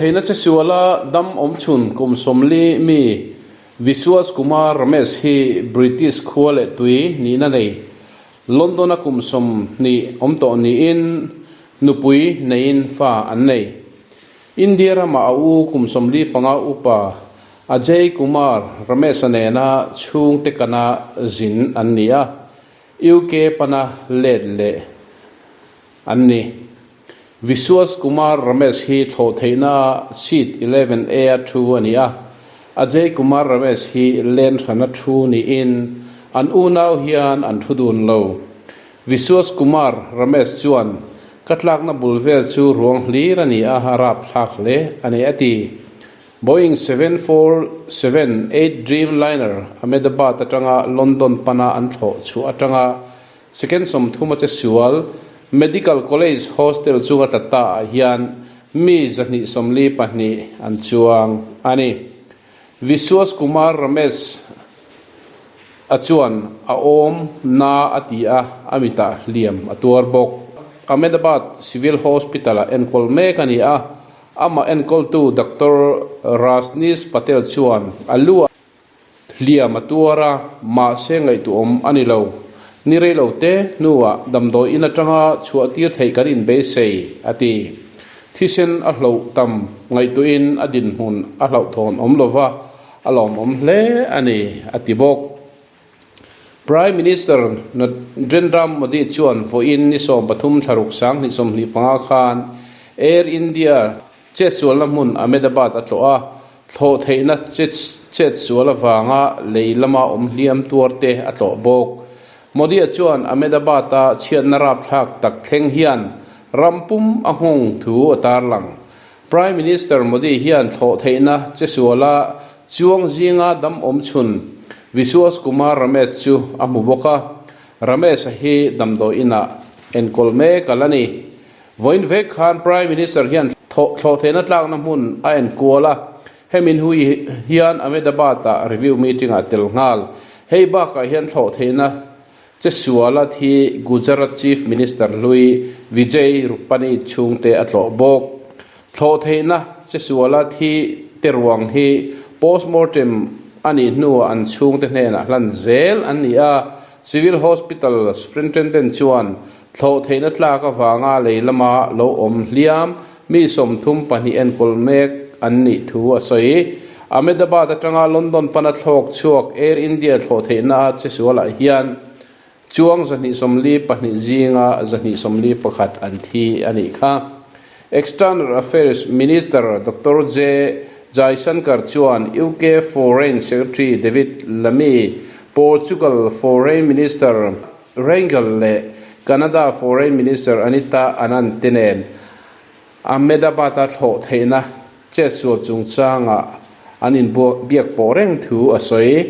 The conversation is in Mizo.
Thlawhtheihna che suala dam awm chhun kum 40 mi Vishwas Kumar Ramesh hi British khua leh tui nihna nei London-a kum 20 awm tawh niin nupui neiin fa an nei. India ramah a u kum 45 upa Ajay Kumar Ramesh-a nena chhungte kana zin an ni a, UK pana let leh an ni. Vishwas Kumar Ramesh hi thlawhtheihna seat 11A a thu a ni a, Ajay Kumar Ramesh hi len hrana thu niin an unau hian an thu dun lo. Vishwas Kumar Ramesh chuan, Ka tlakna bul vel chu ruang hlir a ni a, a rapthlak hle a ni, a ti. Boeing 747-8 Dreamliner Ahmedabad atanga London pana an thlawh chhuah atanga second 30 a che sual Medical College Hostel chunga tla ta ah hian mi 142 an chuang a ni. Vishwas Kumar Ramesh a chuan a awm na a ti a, a mitah hliam a tuar bawk. Ahmedabad Civil Hospital-ah enkawl mek a ni a, Amah enkawltu Doctor Rajnish Patel chuan a lu ah hliam a tuar a, mahse ngaihtuahawm a ni lo. Ni rei lo te hnuah damdawi in atanga chhuah tir theih kan inbeisei, a ti. Thisen a hloh tam ngaihtuahin a dinhmun a hlauhthawn awm lova, a lawmawm hle a ni, a ti bawk. Prime Minister Narendra Modi chuan vawiin ni 13 thlaruk 2025 khan Air India chetsualna hmun Ahmedabad a tlawh a, thlawh theihna chetsual avanga lei lama awm hliam tuar te a tlawh bawk. Modi-a chuan Ahmedabad-a chhiatna rapthlak tak thleng hian ram pum a nghawng thu a tarlang. Prime Minister Modi hian thlawh theihna chesuala chuang zinga dam awm chhun Vishwas Kumar Ramesh chu a hmu bawk a, Ramesh-a hi damdawi inah enkawl mek a la ni. Vawiin vek khan Prime Minister hian thlawh theihna tlakna hmun a enkual a, hemi hnui hian Ahmedabad-ah review meeting-ah tel nghal. Hei bakah hian thlawh theihna Chesuala thi Gujarat Chief Minister hlui Vijay Rupani chhungte a tlawh bawk. Thlawh theihna Chesuala thi te ruang hi postmortem a nih hnuah an chhungte hnenah hlan zel an ni a, Civil Hospital Superintendent chuan thlawh theihna tlak avanga lei lama lo awm hliam mi 32 enkawl mek an nih thu a sawi. Ahmedabad atanga London pana thlawk chhuak Air India thlawh theihna chesualah hian chuang 142 zinga 141 an thi a nih kha. External Affairs Minister Doctor J Jaishankar chuan UK Foreign Secretary David Lammy, Portugal Foreign Minister Rangel leh Canada Foreign Minister Anita Anand te nen Ahmedabad-a thlawh theihna chetsual chungchangah an inbiak pawh reng thu a sawi.